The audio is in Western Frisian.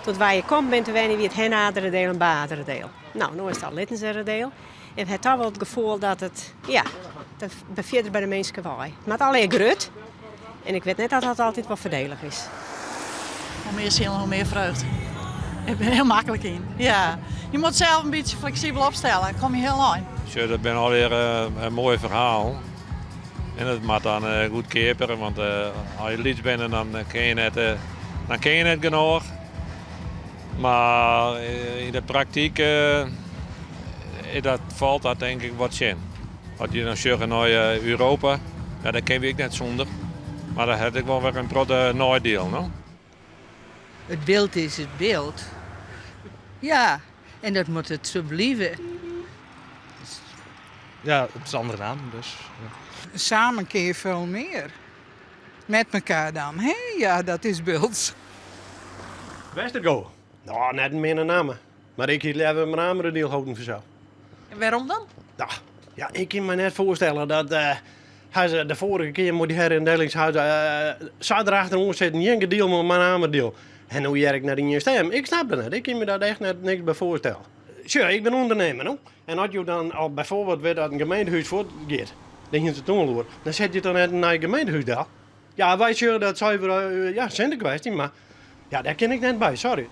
Doe't wy hjir kommen binne te wenjen wie it Hennaarderadeel en Baarderadeel. No, no is it al Littenseradeel. En we ha toch wol it gefoel dat it, ja, dat fierder by de minsken wei. It moat allegear grut en ik wit net dat dat altyd wol foardielich is. Hoe mear sielen, hoe mear freugd. Ik bin hiel maklik yn. Ja. Je moatte sels in bytsje fleksibel opstelle, dan komme je hiel ein. Sjoch, dat binne allegear eh, moaie ferhalen. En it moat dan eh, goedkeaper, want eh, as je lyts binne, dan kin je net, dan kin je net genôch. Mar yn de praktyk dat falt dat tink ik wat tsjin. As je dan sjogge nei Europa, ja, dêr kinne wy ek net sûnder. Mar dat hat ek wol wer in protte neidielen, no? It Bilt is it Bilt. Ja, en dat moat it sa bliuwe. Ja, het is een andere naam, dus. Ja. Samen kun je veel meer. Met elkaar dan. Hè? Ja, dat is Bilts. Westergo? No, net in minne namme. Mar ik hie leaver Menameradiel holden fansels. En wêrom dan? No, ja, ik kin my net foarstelle dat uh, ha se de foarige kear mei dy herindelingshuis uh, sa derachteroan sitten, gjin gediel mei Menameradiel. En no hear ik net ien stim. Ik snap dat net. Ik kin my dat echt net niks by foarstelle. Sjoch, ik bin ûndernimmer no. En as jo dan al byfoarbyld witte dat in gemeentehûs fuortgiet, dan hiene se it oanloer, dan set je toch net in nij gemeentehûs del? Ja, wy sjogge dat suver, ja, sintekwestje, mar ja, dêr kin ik net by, sorry.